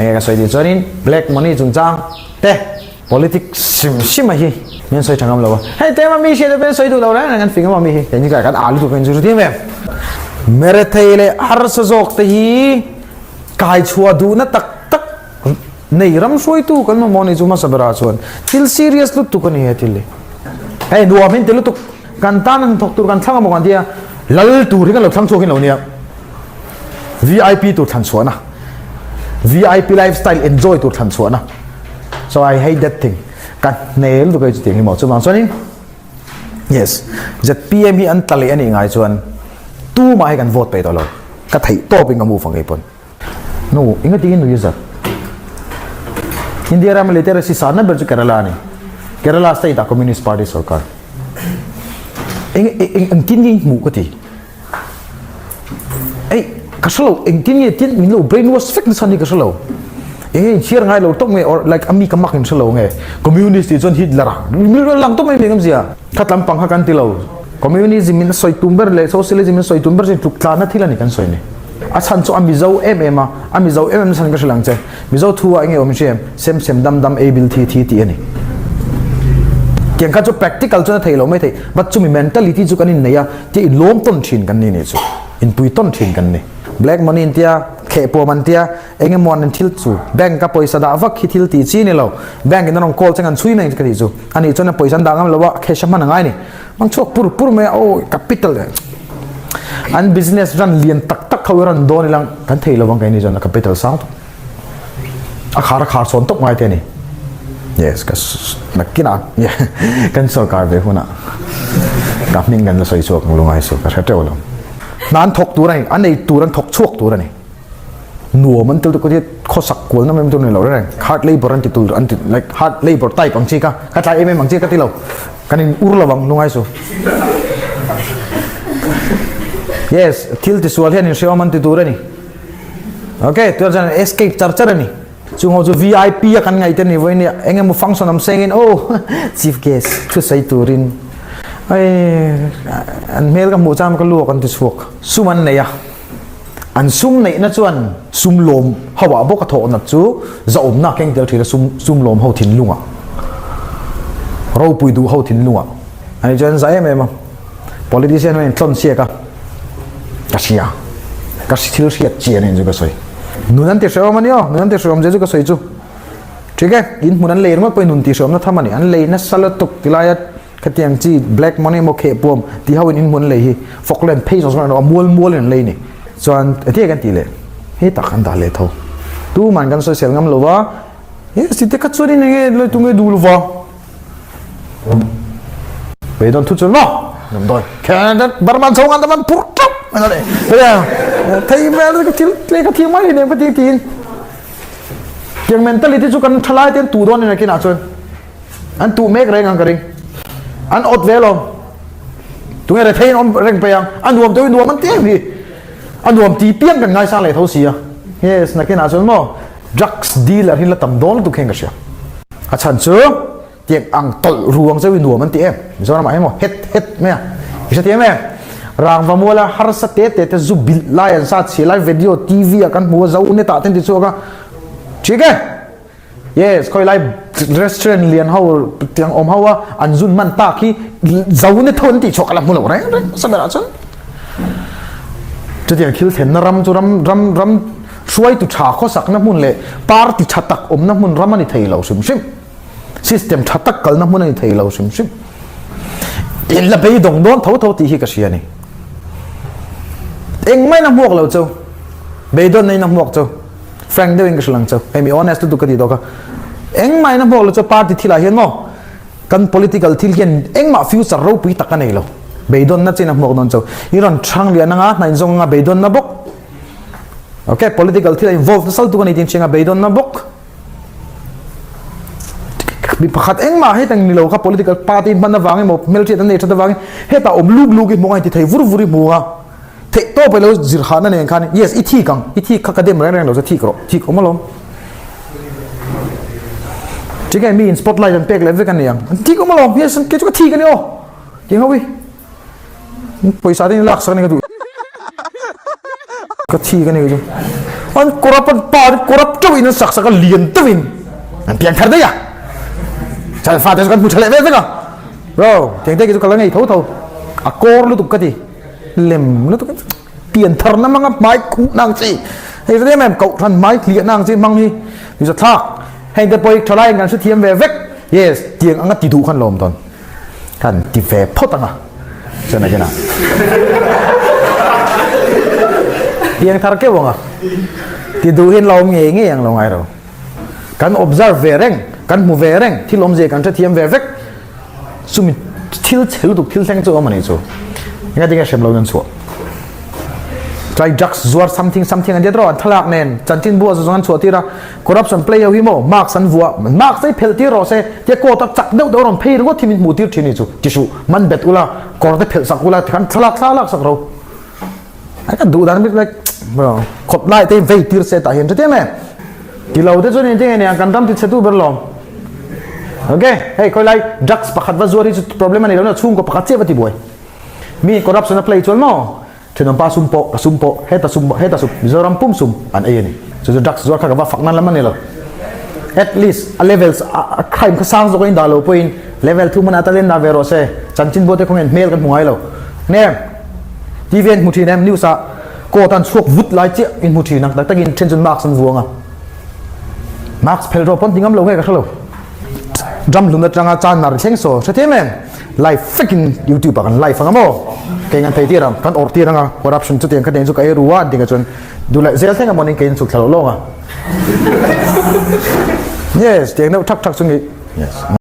Enge ka sawi tih chuanin black money chungchang te politics hrim hrim a hi min sawi tha ngam lo a. Hei tlema mi hriat te pawhin sawi duh lo reng reng an fing emaw mi hi keini kan a lutuk in chu hre thiam em. Merethei leh harsa zawk te hi kai chhuah duhna tak tak nei ram hruaitu kan mamawh ni chu hmasa berah chuan thil serious lutuk a ni he thil hi. Hei nuam hin ti lutuk kan tan an thawk tur kan thlang emaw kan tia lal tur hi kan lo thlang chhuak hin lo nia. VIP tur thlan chhuahna VIP lifestyle enjoy tur thlan chhuahna so I hate that thing ka hne lutuk hei chutiang hi maw chuvang chuanin yes ZPM hi an tla leh anih ngai chuan tumah hi kan vote peih tawh lo ka theih tawp in ka move ang kei pawn nu engati nge nui zat India ram literacy sanna ber chu Kerala ani Kerala state ah Communist Party sarkar eng eng engtin nge hmuh ka ti Ei, ka hre lo, engtin nge tin min lo brainwash vek nasa ni ka hre lo. Eng nge inchhiar ngai lo tawp nge or like a mi ka mak in hre lo nge. Communist tih chuan Hitler a mi rawn lang tawp mai mai ngam zia. Kha tlam pang kha kan ti lo. Communism in a sawi tum ber leh socialism in a sawi tum ber chu tluk tlanna thil a ni kan sawi ni. A chhan chu a Mizo em em a, a Mizo em em na chhan ka hre lang che. Mizo thu ah enge awm hre em? Sem sem dam dam ei bil thi thi tih a ni. Tiang kha chu practical chuan a thei lo mai thei but chumi mentality chu kan innei a tia in lawm tawn thin kan ni nih chu inpui tawn thin kan ni. Black money an tia, khehpuam an tia, eng emaw an thil chu bank a pawisa dah vak hi thil tih chi ni lo. Bank in an rawn call chang an chhui mai ang chu ka tih chu. Anih chuan a pawisa an dah ngam lo a, cash a hman a ngai ni. Mang chhuak pur pur mai a, aw capital an business ran lian tak tak ho i rawn dawn ilang kan thei lovang keini chuan a capital sang tawp. A khar a khar chhawn tawp ngai te a ni. Yes, ka nakinah kan sorkar ve hunah ka hming kan la sawi chhuak ang lungai chu ka hre teuh lo. Hna an thawk tur a ni, an ei tur an thawk chhuak tur a ni. Nuam an tel tur khawsak kualna mai tur a ni lo reng reng. Hard labour an ti tur an ti like hard labour type ang chi kha ka tlai em em ang chi ka ti lo. Kan in ur lo ang lungai chu. Yes, thil tisual hian inhreawm an ti tur a ni. Ok, tuan chuan escape char char a ni. Chung ho chu VIP a kan ngaih te ni vawi nia eng emaw function awm sengin oh chief guest thu sawi turin ai an hmel ka hmuh chuan ka luak an ti chhuak. Sum an nei a, an sum neihna chuan sum lawm ho ah bawk a thawh nat chu zahawmna a keng tel thin a sum sum lawm ho thinlungah ropui duh ho thinlungah ani chuan za em em a. Politician ho in tlawn siak a, ka hria, ka thil hriat chian in chu ka sawi. Nun an ti hrehawm a ni aw, nun an ti hrehawm zia chu ka sawi chu. Thik e, in hmun an lei ringawt pawhin nun ti hrehawmna tham a ni, an lei nasa lutuk ti laia khatiang chi black money emaw kheh puam ti ho in in hmun an lei hi Falkland phei zawng zawng an awm a, mual mual in an lei ni. Chuan enge kan tih leh, hei tak an dah leh tho. Tuman kan sawisel ngam lo va, he si te kha chuan in enge lai tunge duh lo va. Về don thu chuan maw nam doi Burma chho ngan taman pur tap ana le thei vel ka thil le ka thil mai nem ka ti tin tiang mentality chu kan thalai ten tu don ina kina chuan an tu mek reng ang ka ring an ot ve lo tunge re thein om reng pe ang an nuam te nuam an ti em hi an nuam ti piang kan ngai sang le tho sia yes nakina chuan maw Drugs dealer hi la tam dawn lutuk hian ka hria. A chhan chu tiang ang tawlh ruang cheu i nuam an ti em. Mizoram ah hian maw het het mai a. I hre thiam em? Rangva muala harsa te te te zu bilh lai an sa chhia lai video TV ah kan hmu a zo net ah te an ti chhuak a. Thik e? Yes, khawi lai restaurant lian ho tiang awm ho a an zun man tak hi zo net ho an tih chhuak ka la hmu lo reng reng hmasa berah chuan. Chutiang thil thlenna ram chu ram ram ram Hruaitu tha khawsakna hmun leh party tha tak awmna hmun ram a ni thei lo hrim hrim. System tha tak kalna hmun a ni thei lo hrim hrim. In la beidawng dawn tho tho tih hi ka hria a ni. Engmah in a hmuak lo chu. Beidawnna in a hmuak chu. Frank deuhin ka hrilh ang chu. Hei mi honest lutuk ka tih tawh kha. Engmah in a hmuak lo chu party thilah hian maw kan political thil hian engmah future ropui tak a nei lo. Beidawnna chin a hmuak dawn chu. I rawn chhang lian anga hna inzawng anga beidawnna bawk. Ok, political thil a involve nasal tuk a ni tih hriang a beidawnna bawk. Mi pakhat engmah hetang ni lo kha political party hman avang emaw hmelhriat an nei that avangin hetah awm luk luk i hmu a inti thei vur vur i hmu a. Theih tawp ilo zir hahna nen khan yes i thik ang, i thik kha ka dem reng reng lo che thik rawh, thik awm alawm. Tinge mi in spotlight an pek leh vek a ni ang, an thik awm alawm, yes kei chu ka thik a ni aw, ti ang ho hi. Pawisa te in lak sak a ni ka duh. Ka thi ka ni chu. An corrupt an pa an corrupt teuh in an sak sak a lian deuh in an piang thar daih a. Chal fate chu kan hmu tha leh ve vek a. Bro, tiang te ki chu ka la ngei tho tho. A kawr lutuk ka ti. Lem lutuk pian thar na hmang a hmai khuh na ang chi. Hei hre em em kohhran hmai hliah na ang chi hmang hi mi za thlak. Heng te pawh hi thalai in kan hrethiam ve vek. Yes, tiang anga ti duh khan lawm dawn. Kan ti ve phawt anga. Chuan a kena. Piang thar keuh anga. Ti duh hian la awm ngei ngei ang lo ngai ro. Kan observe ve reng, kan hmu ve reng, thil awmzia kan hrethiam ve vek. Chumi thil chhe lutuk thil thleng chu awm a nih chu. Engati nge hrem lo in an chhuah. Tlai drugs zuar something something an ti a, an thlalak nen chanchinbu ah zawng an chhuah tir a, corruption play ho hi maw mask an vuah, mask te hi phelh tir rawh se tia court a chak deuh deuh a rawn phei ringawt hi min hmuh tir thin ni chu ti suh, man bet ula, kawr te phelh sak ula tikhan thlalak thla lak sak ro. Ai ka duh dan bik like khawp lai te vei tir se tah hian hre em em. Ti lo te chuan engtin nge niang kan ram ti chhe tu ber lawm. Okay, hei khawi lai drugs pakhat va zuar hi chu problem a ni lo na chhungkaw pakhat chiah va ti buai. Mi corruption a play chuan maw thenawm pa sum pawh ka sum pawh heta sum heta sum Mizoram pum sum an ei a ni. Chu chu drugs zuar kha ka va fak nan lam a ni lo. At least a levels a crime kha sang zawk a indah lo pawhin level thu hmanah tal in dah ve rawh se. Chanchinbu te khawnge hmel kan hmu ngai lo. Nge TV an hmu thin em news ah court an chhuak vut lai chiah in hmu thin ang tak takin then chuan mask an vuang a. Mask phel rawh pawn ti ngam lo nge ka hre lo. Drum hlun atanga chan nar thleng saw hre thiam em? Live vekin YouTube ah kan live anga maw? Kei ngan thei tir ang, kan awrh tir anga corruption chutiang kha nen chu ka ei ru a an ti nga chuan duh leh zel thleng a mawnin kei an chhuk thla lo lawng a. Yes, tiang deuh thak thak chu nge. Yes.